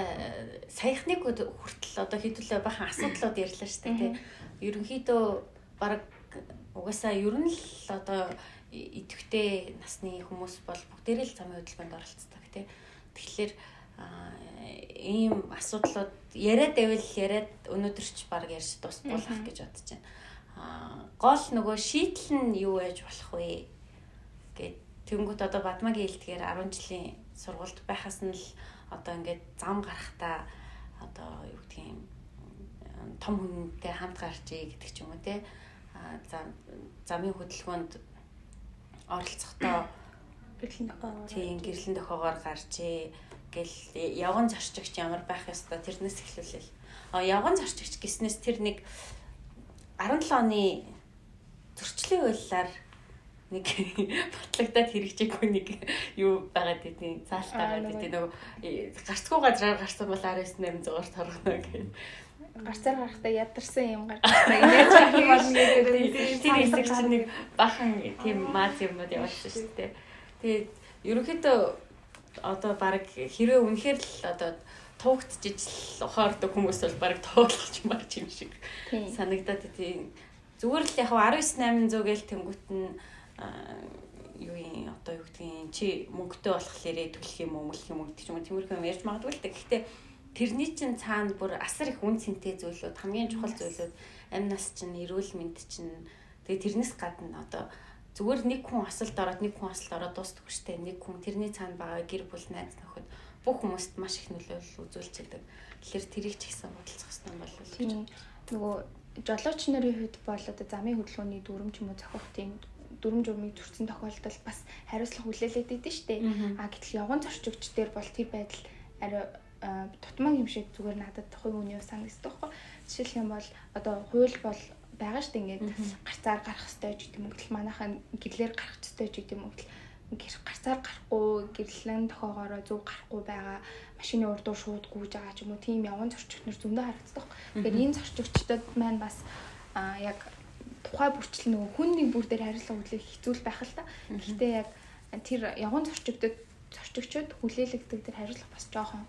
саяхныг хүртэл одоо хэдүүлээ бахан асуудлууд ярьлаа шүү дээ, тий. Ерөнхийдөө баг угаасаа ер нь л одоо идэвхтэй насны хүмүүс бол бүгдээрээ л замын хөдөлгөөнд оролцдог, тий. Тэгэхээр ийм асуудлууд яриад байвал яриад өнөөдөр ч баг ярьж дуусахгүй л ах гэж бодож байна. Гол нөгөө шийдэл нь юу байж болох вэ гэд тэнгуут одоо Бадмагийн хэлдгээр 10 жилийн сургуульд байхаас нь л одоо ингээд зам гарахтаа одоо юу гэдгийг том хүнтэй хамт гарчээ гэдэг ч юм уу те. Замын хөдөлгөөнд оролцохдоо гэрлэн дохоогоор гарчээ гэл явган зорчигч ямар байх ёстой тэрнээс эхлүүлээл. Явган зорчигч гэснээс тэр нэг 17 оны зөрчлийн хуулиар нэг батлагдаад хэрэгжээгүй нэг юу байгаад идэв, заалт байгаад идэв. Нөгөө гарцгүй газраар гарсан бол 19 800-аар торгоно гэх. Гарцаар гарахдаа ядарсан юм гаргахдаа инээж гарах болно гэдэг. Тэр хэсэг чинь нэг бахан тийм мааз юмнууд явуулсан шүү дээ. Тэгээд ерөнхийдөө одоо баг хэрвээ үнэхээр л одоо туугдчихж л ухаардаг хүмүүс бол баг туулах юм баг юм шиг санагдаад тийм. Зүгээр л яг 19 800 гээл тэнгуут нь юу юм одоо юу гэдгийг чи мөнгөтэй болохоор төлөх юм уу мөлөх юм уу гэдэг ч юм уу тиймэрхүү юм ярьж магадгүй л дээ. Гэхдээ тэрний чинь цаана бүр асар их үн цэнтэй зүйлүүд, хамгийн чухал зүйлүүд амь нас чинь, эрүүл мэнд чинь, тэгээ тэрнээс гадна одоо зүгээр нэг хүн осолд ороод нэг хүн осолд ороод дуустдаг штэ. Нэг хүн тэрний цаана байгаа гэр бүл, найз нөхөд бүх хүмүүст маш их нөлөөлөл үзүүлж байдаг. Тэгэхээр тэрийг ч ихсэн бодолцох хэрэгтэй болов гэж. Нөгөө жолооч нарын хувьд бол одоо замын хөдөлгөөний дүрм ч юм уу зохих тийм дүрм журмыг зөрчсөн тохиолдолд бас хариуцлага хүлээлээд идэв штэ. А гэтэл явган зорчигч дээр бол тэр байдал арай дутмаг юм шиг зүгээр надад хувь хүний санагддаг байхгүй. Жишээлх юм бол одоо хууль бол байгаа штэ, ингээд гарцаар гарах ёстой ч гэдэг юм. Гэтэл манайхан гэрлээр гарах ёстой ч гэдэг юм. Гэтэл гарцаар гарахгүй, гэрлэн тохоогоороо зөв гарахгүй байгаа, машины урдуур шууд гүйж байгаа ч юм уу, тийм явган зорчигч нар зөндөө харагддаг. Тэгэхээр энэ зорчигчдод маань бас яг тухай бүрчлэл нөгөө хүн нэг бүр дээр хариуцлага хүлээх хэцүү л байх л та. Гэхдээ яг тэр явган зорчигчод хүлээлгдэг тэр хариуцлага бас жоохон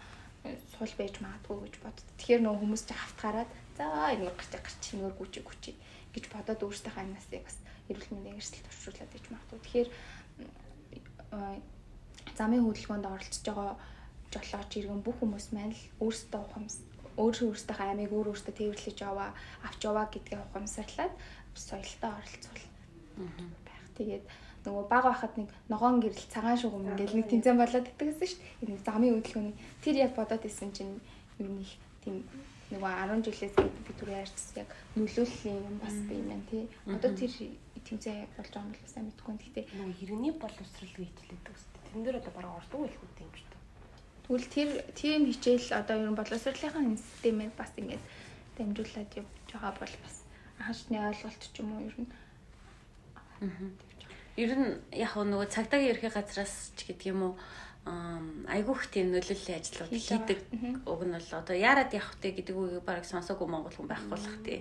сул байж магадгүй гэж бодд. Тэгэхээр нөгөө хүмүүс чи хавтгаараад за энэ гарч энээр гүчи гүчи гэж бодоод өөрсдийнхөө амнасыг бас эрүүл мэндийн эрсдэлд орчуулад байж магадгүй. Тэгэхээр замын хөдөлгөөнд оролцож байгаа жолооч иргэн бүх хүмүүс маань л өөрсдөө ухамс өөрсдийнхөө амийг өөр өөртөө тээвэрлэж яваа, авч яваа гэдгээ ухамсарлаад соёлтой оролцвол байх. Тэгээд нөгөө бага байхад нэг ногоон гэрэл цагаан шугам ингээл нэг тэмцээн болоод идэг гэсэн шүү дээ. Нэг замын хөдөлгөөний тэр яг бодоод исэн чинь ер нь их тийм нөгөө 10 жилээс би түр ярьсан яг нөлөөллийн юм бас би юм байна тий. Одоо тэр тэмцээн яг болж байгаа юм бол сайн мэдэхгүй. Гэхдээ нөгөө иргэний боловсрол гэж хэлдэг үстэй. Тэрэн дээр одоо бараг ордог байлгүй юм шүү дээ. Тэгвэл тэр тийм хичээл одоо ер нь боловсролынхаа системээр бас ингээд дамжуулаад явж байгаа бол бас анхны ойлголт ч юм уу ер нь. Ер нь яг нөгөө цагдаагийн ерхий газраас ч гэдэг юм уу айгүйх тийм нөлөөллийн ажлууд хийдэг. Уг нь бол одоо яарад явах вэ гэдэг үгийг бараг сонсоогүй монгол хүн байхгүй л хэ тий.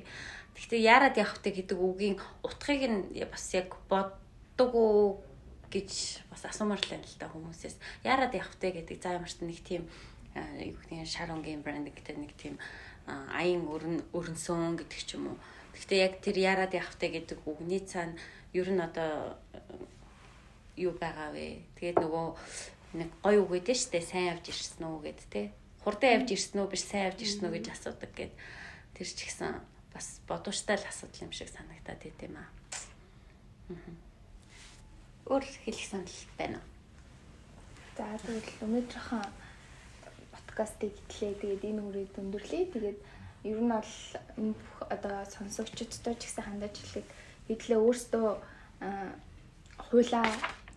Гэхдээ яарад явах вэ гэдэг үгийн утгыг нь бас яг боддоггүй гэж бас асуумар л байна л да хүмүүсээс. Яарад явах вэ гэдэг за ямар ч нэг тийм юу гэдэг нь шар өнгийн брэнд гэдэг нэг тийм аян өрнсөн гэдэг ч юм уу. Гэхдээ яг тэр яарад явах вэ гэдэг үгний цаана ер нь одоо юу байгаа вэ? Тэгээд нөгөө нэг гоё үг өгдөө штэ сайн явж ирсэн үү гэд те. Хурдан явж ирсэн үү биш сайн явж ирсэн үү гэж асуудаг гэд. Тэр ч ихсэн бас бодууштай л асуудал юм шиг санагдаад байт юм аа. Өөр хэлэх санал байна уу? За тэгвэл өнөөдрийнхөө подкастыг итлээ. Тэгээд энэ үрээд өндөрлөе. Тэгээд ер нь бол энэ бүх одоо сонсогчдтой ч гэсэн хандаж хэлэхэд хэдлээ өөрсдөө хуулаа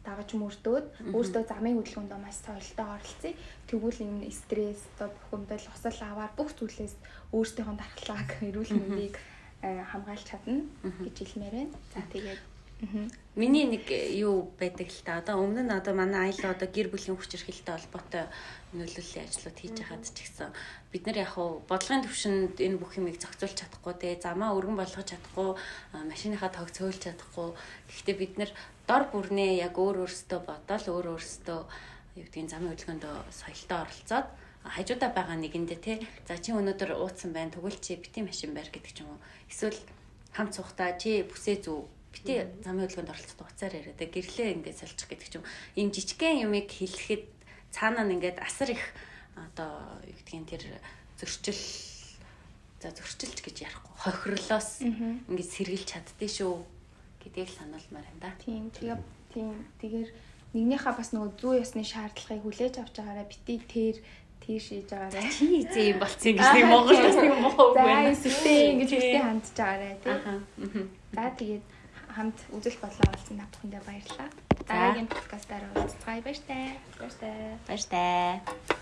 дагаж мөрдөөд өөрсдөө замын хөдөлгөөндөө маш соёлтой оролцъё. Тэгвэл энэ стресс одоо бухимдал, осол аваар бүх зүйлээс өөрсдийнхөө дархлааг, эрүүл мэндийг хамгаалж чадна гэж хэлмээр байна. За тэгээд Миний нэг юу байдаг л та. Одоо өмнө нь одоо манай аялал одоо гэр бүлийн хүчирхийлэлтэй холбоотой нөлөөллийн ажлууд хийж байхад ч гэсэн бид нар яг хуу бодлогын төвшөнд энэ бүх юмыг зохицуулж чадахгүй те, замаа өргөн болгож чадахгүй, машиныхаа тог цөөлж чадахгүй. Гэхдээ бид нар дор бүрнээ яг өөр өөрсдөө бодоол өөр өөрсдөө юу гэдгийг замын хөдөлгөөндөө соёлтой оролцоод хажуудаа байгаа нэгэндээ те, за чи өнөөдөр ууцсан байна, тэгвэл чи бити машин байр гэдэг ч юм уу. Эсвэл хамт сухтаа чи бүсээ зүү бити замын хөдөлгөөнд оролцоход уцаар яриа. Тэг гэрлээ ингээд солчих гэдэг ч юм. Ийм жижигхэн юмыг хэлэхэд цаанаа нь ингээд асар их одоо юу гэдгийг тэр зөрчил за зөрчилч гэж ярихгүй хохирлоос ингээд сэргэлж чаддээ шүү гэдгийг л сануулмаар байна да. Тийм. Тэгээ тийм тэгэхээр нэгнийхээ бас нөгөө зүү ёсны шаардлагыг хүлээж авч байгаараа бити тэр тийш хийж байгаарай. Чи зээ юм болцсон гэж нэг Монгол бас нэг муу үг байна. За сүртэй ингэж бити хандж байгаарай тий. За тэгээд хамт үзэл бодлоо олсон та бүхэндээ баярлалаа. Дараагийн подкастаар уулзцгаая. Баяртай. Баяртай. Баяртай.